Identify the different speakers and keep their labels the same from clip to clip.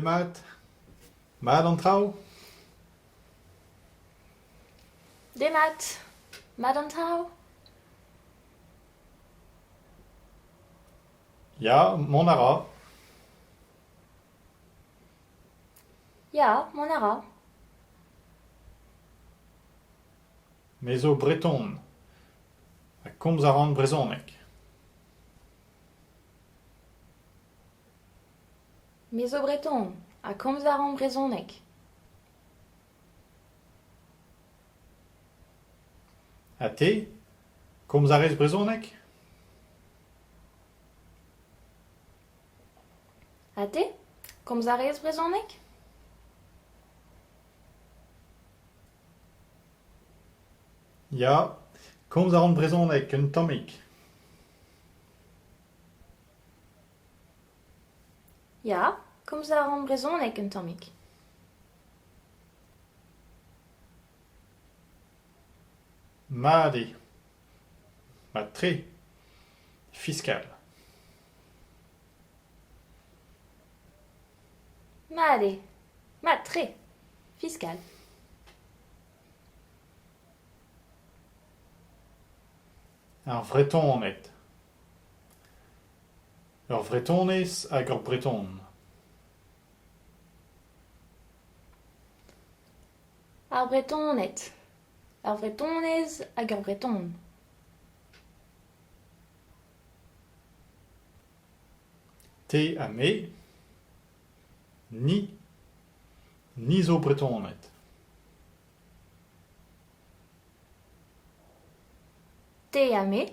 Speaker 1: Demat. Mat an traoù ?
Speaker 2: Demat. Mat an traoù ?
Speaker 1: Ya, mont a ra.
Speaker 2: Ya, mont a ra.
Speaker 1: Me zo Breton ha komz a ran brezhoneg.
Speaker 2: Me zo Breton ha komz a ran brezhoneg.
Speaker 1: Ha te, komz a rez brezhoneg ?
Speaker 2: Ha te, komz a rez brezhoneg ?
Speaker 1: Ya, komz a ran brezhoneg un tammig.
Speaker 2: Ya, komz a ran brezhoneg un tammig.
Speaker 1: Mat eo. Mat-tre. Fiskal.
Speaker 2: Mat eo. Mat-tre. Fiskal.
Speaker 1: Ar Vretoned. Ur Vretonez hag ur Breton.
Speaker 2: Ar Vretoned. Ur Vretonez hag ur Breton.
Speaker 1: Te ha me. Ni. Ni zo Bretoned.
Speaker 2: Te ha me,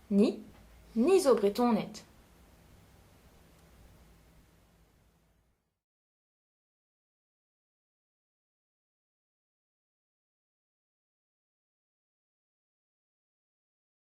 Speaker 2: ni, ni zo Bretoned.